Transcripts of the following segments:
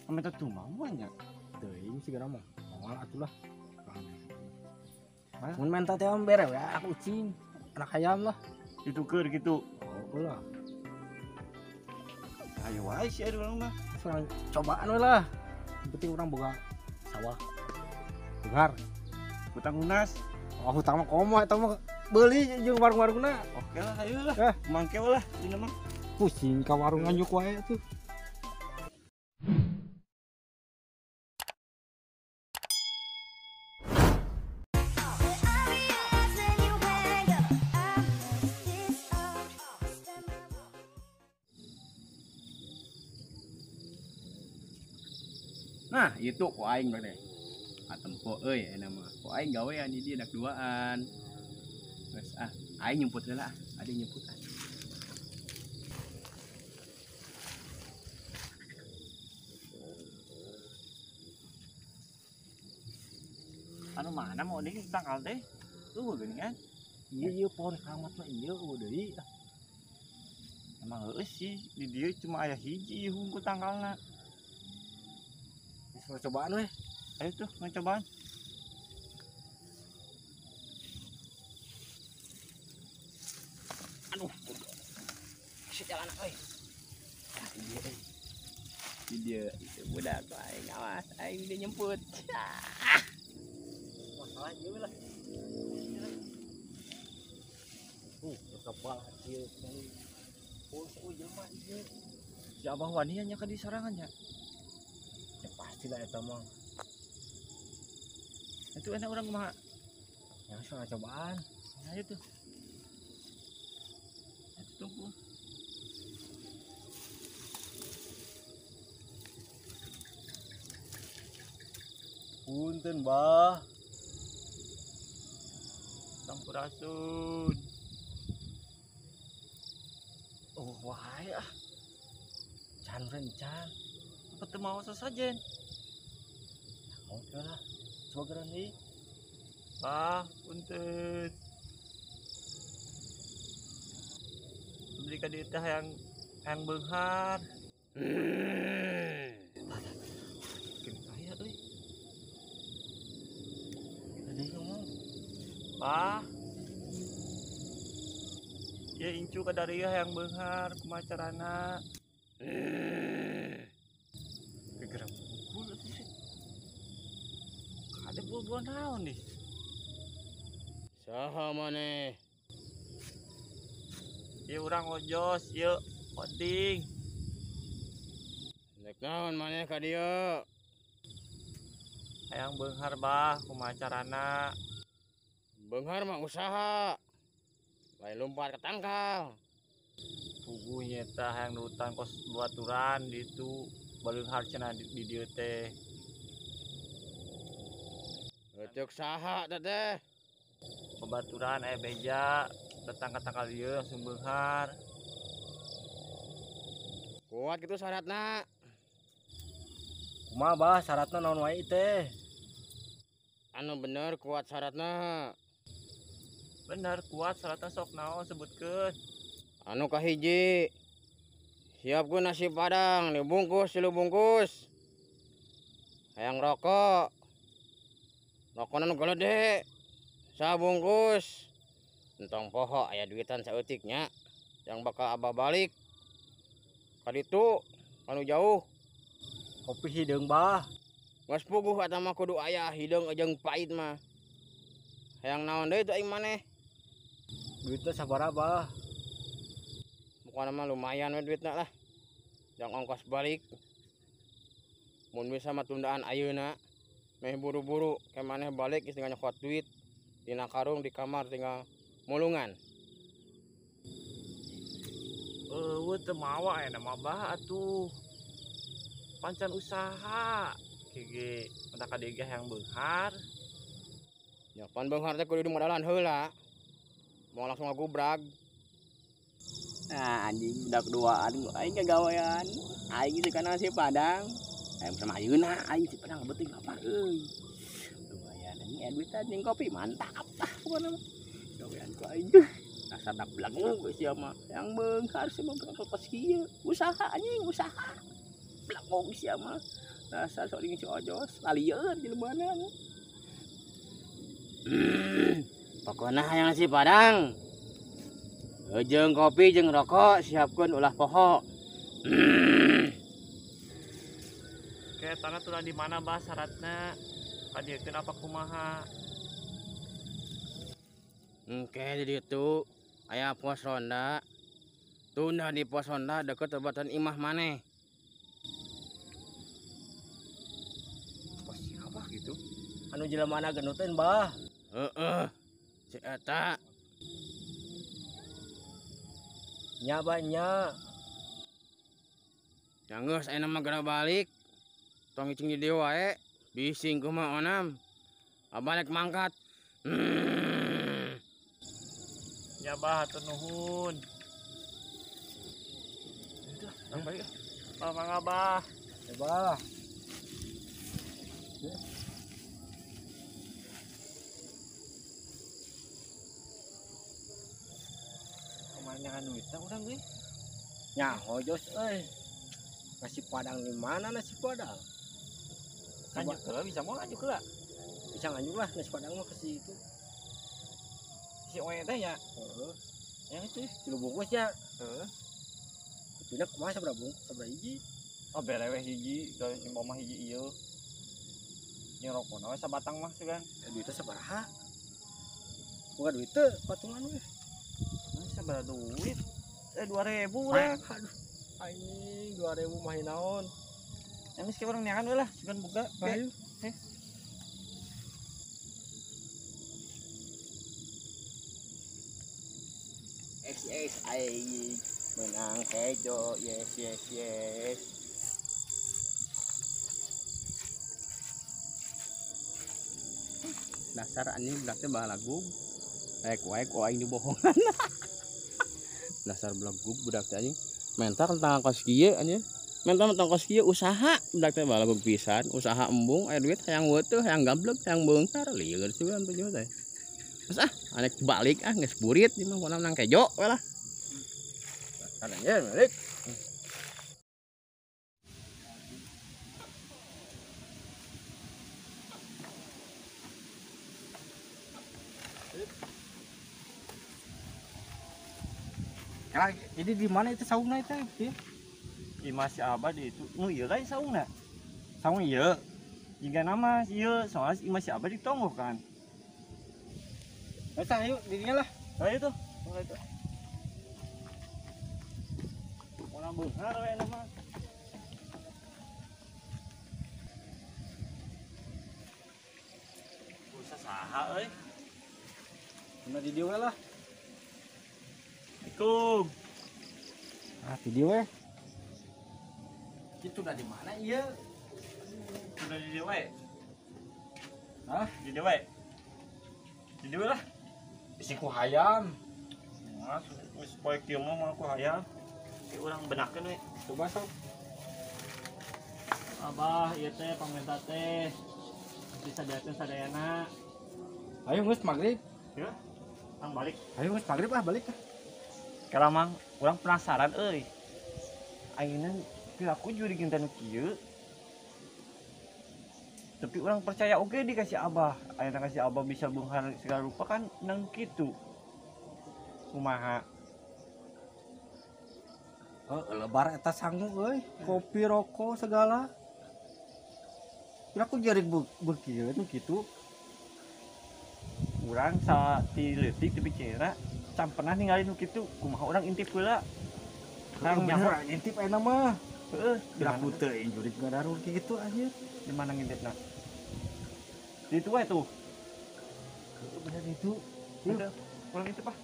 Ame teh tumawa nya. Teuing sigana mah. Moal atuh lah. Mun menta teh mah bere we aku ucing. Anak hayam lah. Dituker gitu. Oh lah. Ayo wae sih urang mah. Urang cobaan we lah. Yang penting urang boga sawah. Beunghar. Hutang lunas. Oh, hutang mah komo eta mah beuli jeung warung-warungna. Oke lah, ayo lah. Mangke lah dina mah. Pusing ka warung nganjuk wae tuh. Nah, itu ku aing berarti. Atempo euy eta mah. Ku aing gawean di dieu dak duaan. Geus ah, aing nyumput heula ah. Ade nyumput ah. Anu mana mau deui tangkal teh? Tuh geuningan. Ieu ieu pohon keramat mah ieu eueuh deui. Emang heueuh sih di dieu cuma aya hiji ieu hungkul tangkalna. Geus cobaan weh. Ayo tuh ngecobaan. Aduh. Si jalan euy. Ah, dia euy. Di dia itu budak aing awas aing dia nyemput. Masalah ieu lah. Kepala ieu. Oh, si jelema ieu. Si Abah wani nya ka di sorangan nya. Ya pastilah eta mah. Itu enak urang kumaha? Ya soal cobaan. Ayo tuh. Itu tunggu. Punten, Bah. Sampurasun. Oh, wae ah. Can rencan. Apa teu mawa sasajen? Oke lah. Coba geran deui. Bah, punten. Beli ka dieu teh hayang beunghar. Keun kaya euy. Tadi ngomong. Bah. Ya incu ka darieu hayang beunghar kumaha carana? Gegeram pukul atuh sih. Ada buah-buah naon nih? Saha maneh? Ieu urang ojos, ieu oding. Rek naon maneh ka dieu? Hayang beunghar bah, kumaha carana? Beunghar mah usaha. Lain lompat ke tangkal. Puguh nyeta hayang nurutan kos baturan ditu baleunghar cenah di dieu teh. Ceuk saha teh teh? Pebaturan aya beja datang ka tangkal ieu langsung beunghar. Kuat kitu syaratna. Kumaha bah syaratna naon wae teh? Anu bener kuat syaratna. Bener kuat syaratna sok naon sebutkeun. Anu kahiji siapkeun nasi padang dibungkus 3 bungkus. Hayang rokok. Rokona nu gede sabungkus. Entong poho aya duitan saeutik nya yang bakal abah balik. Kaditu anu jauh. Kopi hideung bah. Geus puguh eta mah kudu aya hideung jeung pait mah. Hayang naon deui teh aing maneh? Duitna sabaraha bah? Pokona mah lumayan we duitna lah. Jang ongkos balik. Mun bisa mah tundaan ayeuna. Meh buru-buru ke maneh balik geus tinggal nyokot duit dina karung di kamar tinggal mulungan. Eueuh teu mawa aya mah bah atuh. Pancan usaha kege mentak ka dieu ge hayang beunghar. Ya pan beunghar teh kudu dimodalan heula. Mau langsung ngagubrag. Nah, anjing budak duaan aing kagawean. Aing teh kana nasi padang. Aing sama ayeuna aing si padang beuting lapar euy. Lumayan anjing aya duitan jeung kopi mantap ah pokona mah. Gawean ku aing. Dasar dak belangu sia mah. Yang beunghar sia mah berangkat pas kieu. Usaha anjing usaha. Belangu sia mah. Dasar sok dingin si Ojos, lalieun jelema. Pokona hayang nasi padang. Jeung kopi jeung rokok siapkeun ulah poho. Kayak tanah tulah di mana bah syaratna? Kadieukeun apa kumaha? Engke di ditu aya pos ronda. Tunda di pos ronda deket tebatan imah maneh. Pos siapa gitu? Anu jelemana genduteun bah. Heeh. Si eta. Nya bah nya. Geus ayeuna mah geura balik. Tong icing di dieu wae. Bising kumaha onam. Abah rek mangkat. Nya bah hatur nuhun. Udah, balik ah. Mangga bah. Ya bah. Kemanyangan duitna urang euy. Nyaho Jos euy. Nasi padang di mana nasi padang? Nganjuk heula bisa mau nganjuk heula. Bisa nganjuk lah nasi padang mah ke situ. Si oe teh nya. Heeh. Yang itu 3 bungkus nya. Heeh. Kupina kumaha sabaraha bungkus sabaraha hiji? Oh bere we hiji, da imah mah hiji ieu. Jeung rokona we sabatang mah sugan. Duitna sabaraha? Boga duit teu patungan we. Sabaraha duit? 2000 urang. Aduh. Anjing 2000 mah naon? Yang geus urang neangan we lah, sugan boga. Ayo. Yes, aing menang kejo. Yes, yes, yes. Dasar anjing budak teh balagug. Rek wae ku aing dibohongan. Dasar belagug budak teh anjing. Mentar tentang kos kieu anjing. Mentar tentang kos kieu usaha budak teh balagug pisan, usaha embung aya duit hayang weutuh, hayang gablek, hayang beunghar, lieur sugan tujuh teh. Terus ah, anek balik ah geus burit ieu mah pokona menang kejo we lah. Anjir balik. Jadi di mana itu saungna itu? Imah si Abah di itu. Nu ieu lain saungna. Saung ieu. Jika nama ieu soalnya imah si Abah di tonggoh kan. Masa ayo dirinya lah. Ayo tuh. Mulai tuh. Orang beunghar we nama. Usaha saha euy. Mana di dieu we lah. Assalamualaikum. Ah, di dieu we. Itu udah di mana ieu? Sudah di dieu we. Hah? Di dieu we. Di dieu lah. Isi ku hayam. Mas, geus poe kieu mah moal ku hayam. Urang benakeun we. Coba sok. Abah, ieu teh pamenta teh. Disadiakeun sadayana. Ayo geus magrib. Ya. Ang balik. Ayo geus magrib ah balik ah. Kala mang, urang penasaran euy. Ayeuna piraku jurig teh nu kieu. Tapi urang percaya oge dikasih Abah. Ayeuna kasih Abah bisa beunghar segala rupa kan nang kitu. Kumaha? Oh, lebar eta sangu euy, kopi rokok segala. Piraku jurig bekieu nu kitu. Urang sa ti leutik teu bicara can pernah ninggalin nu kitu, kumaha urang intip heula. Urang nyaho intip ayeuna mah. Heeh, piraku teu jurig ngadarul kitu anjir. Di mana ngintipna? Di itu wae tuh. Heeh, bener itu. Udah, urang intip ah.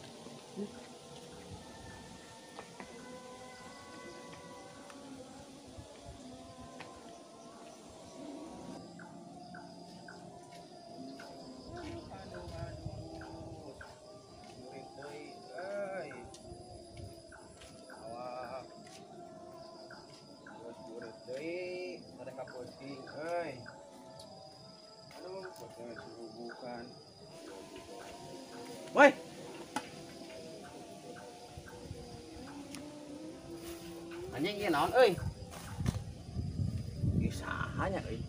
Woi. Anjing ieu naon euy? Ih saha Sahanya euy.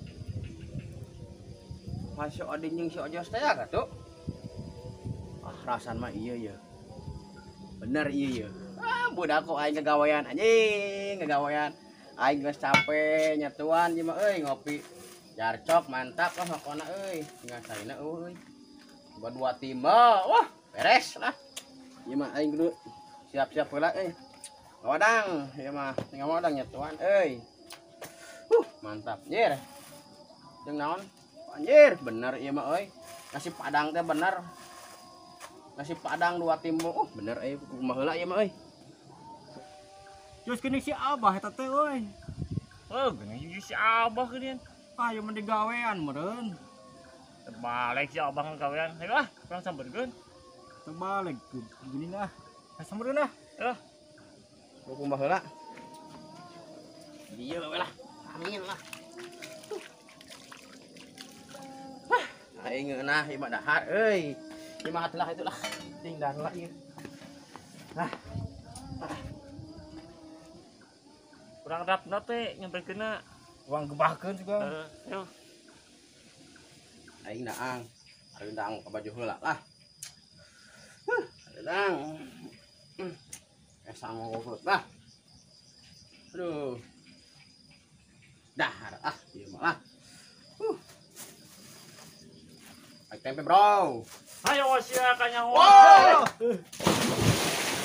Masuk Odin jeung si Ojos teh ya tuh. Ah, rasan mah iya ya. Bener iya ya. Ah, budak kok aing kagawean anjing, kagawean. Aing geus capek nyatuan ieu mah euy ngopi. Jarcok mantap lah makona euy. Tinggal saina euy. Coba dua timbal. Wah, beres lah. Ieu mah aing kudu siap-siap heula euy. Wadang, ieu mah tinggal wadang nyatuan euy. Mantap, anjir. Jeung naon? Anjir, bener ieu mah euy. Nasi padang teh bener. Nasi padang dua timbel. Oh, bener euy, kumaha heula ieu mah euy. Terus kini si Abah eta teh euy. Oh, geuning si Abah geuning. Ah, ieu mah digawean meureun. Terbalik si Abah ngagawean. Hayu ah, urang sampeurkeun. Terbalik geuning ah. Sampeurkeun ah. Alah. Kumaha heula? Dieu we lah. Amin lah. Wah, aing ngeunah ieu mah dahar euy. Ieu mah atulah itulah. Ting dahar lah ieu. Nah. Urang rapna teh nyamperkeunna. Urang gebahkeun juga. Heeh, ayo. Aing daang. Aing daang ka baju heula lah. Huh, daang. Sango lah. Aduh. Dahar ah ieu mah lah. Aik tempe, bro. Hayo sia kanyaho. Wow.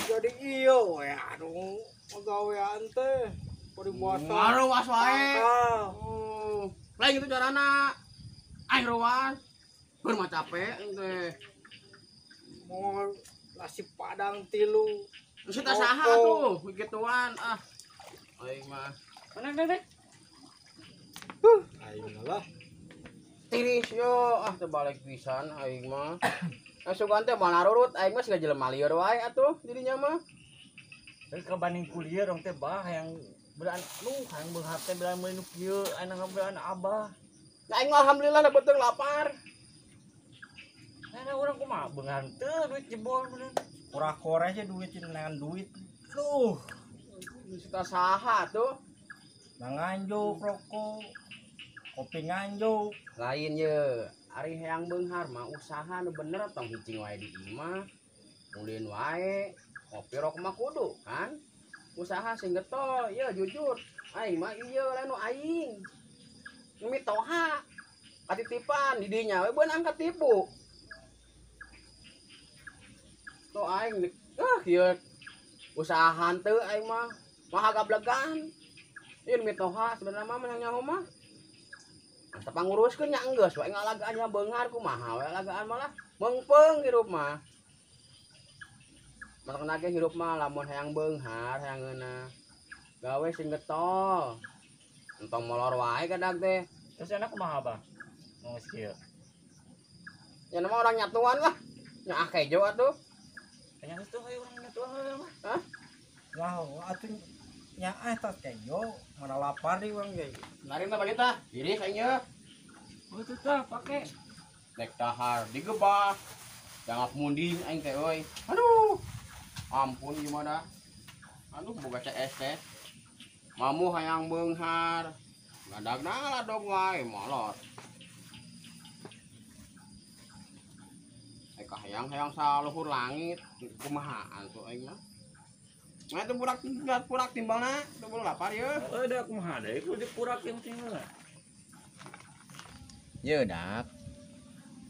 Jadi iyo we aduh pagawean teh paribuasa. Ngaruas wae. Lain kitu carana. Aing ruas. Keur mah capek aing teh. Mau nasi padang tilu. Terus kita saha tuh gituan ah. Aing mah. Mana dek? Aing lah. Tiris yo ah terbalik pisan aing mah. Asugan teh moal narurut aing mah siga jelema lieur wae atuh dirinya mah. Terus kabanding kuliah dong teh bah hayang belaan aduh hayang beunghar teh belaan meuli nu kieu aing ngabelaan abah. Nah, aing mah alhamdulillah da beuteung lapar. Nah, urang kumaha beunghar teu duit jebol bener. Kora-kora aja duit dengan duit. Duh. Kita saha tuh. Nganjuk rokok. Kopi nganjuk. Lain ye. Ari hayang beunghar mah usaha nu bener tong hicing wae di imah. Ulin wae. Kopi rokok mah kudu kan. Usaha sing getol, ye jujur. Aing mah ieu lain nu aing. Nu mitoha. Katitipan di dinya we beunang katipu. Tuh aing ah kieu usaha teu aing mah maha gablegan. Ieu mitoha sebenarnya mah menang nyaho mah. Asa panguruskeun nya enggeus we ngalagaan nya beunghar kumaha we alagaan malah meungpeung hirup mah. Matakna ge hirup mah lamun hayang beunghar hayang ngeunah. Gawe sing getol. Entong molor wae kadag teh. Terus enak kumaha bah? Geus kieu. Ya nama orang nyatuan lah. Nya ah kejo atuh. Nya geus tuh hayu urang nyatuan mah. Hah? Lah atuh nya ah tas kejo mana lapar di urang ge. Narin tah balik tah. Iris aing ye. Oh itu tah pake. Dek dahar digebah. Jangap munding aing teh euy. Aduh. Ampun gimana? Aduh boga CS teh. Mamu hayang beunghar. Gadagna ladog wae molot. Eka hayang-hayang saluhur langit kumahaan tuh aing mah. Nah itu purak timbalna, teu bulu lapar ye. Heuh da kumaha deui kudu dipurak yang tinggal. Ye dak.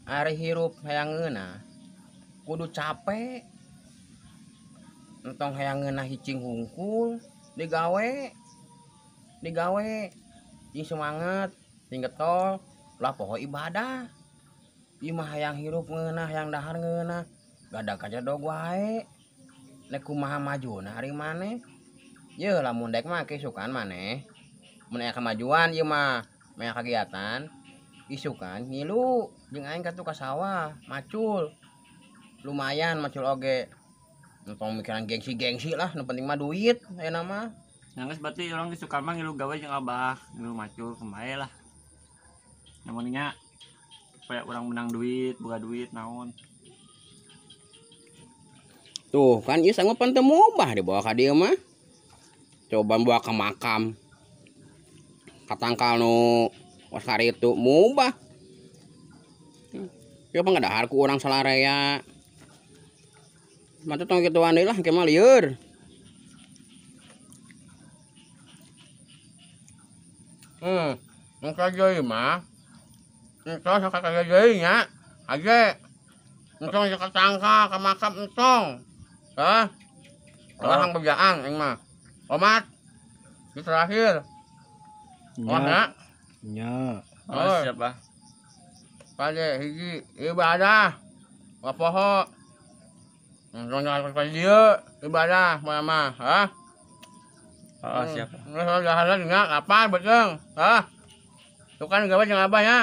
Ari hirup hayang ngeunah kudu capek. Entong hayang ngeunah hicing hungkul digawe. Digawe jeung semangat, sing getol, ulah poho ibadah. Ieu mah hayang hirup ngeunah, hayang dahar ngeunah, gadag kajedog wae. Nek kumaha majuna ari maneh? Yeuh lamun dek mah kisukan maneh. Mun aya kemajuan ieu mah, meh kagiatan isukan ngilu jeung aing katuh ka sawah, macul. Lumayan macul oge. Entong mikiran gengsi-gengsi lah, nu penting mah duit ayeuna mah. Nah geus berarti urang isukan mah ngilu gawe jeung abah, ngilu macul kumaha lah. Namun nya supaya urang menang duit, boga duit naon. Tuh kan ieu sanggup pan teu mubah dibawa ka dieu mah. Coba bawa ke makam. Ka tangkal nu Kos karitu mubah. Ya pangadahar ku urang salarea. Mata tong kituan deui lah, engke mah lieur. Engke deui mah. Entong sok kaya deui nya. Aje. Entong sok tangka ka makam entong. Hah? Ulah hang bejaan aing mah. Omat. Di terakhir. Wah, nya. Nya. Oh, siap ah. Pade hiji ibadah. Wapoho. Entong jangan ka dieu ibadah mah, hah? Oh, siap. Geus jalan nya lapar beuteung. Hah? Tuh kan gawe jeung abah nya.